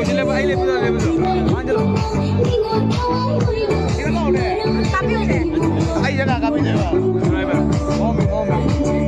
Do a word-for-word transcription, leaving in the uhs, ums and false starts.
ꯁꯤ ꯂꯦꯞꯄ, ꯑꯩ ꯂꯦꯞꯄꯗ ꯂꯦꯞꯄꯗ꯫ ꯃꯥꯡꯖꯜꯂꯣ꯫ ꯁꯤꯗ ꯂꯥꯛꯑꯣꯅꯦ꯫ ꯀꯥꯞꯄꯤꯌꯨꯅꯦ꯫ ꯑꯩ ꯖꯒꯥ ꯀꯥꯞꯄꯤꯅꯦꯕ꯫ ꯃꯑꯣꯡ ꯑꯃ, ꯃꯑꯣꯡ ꯑꯃ꯫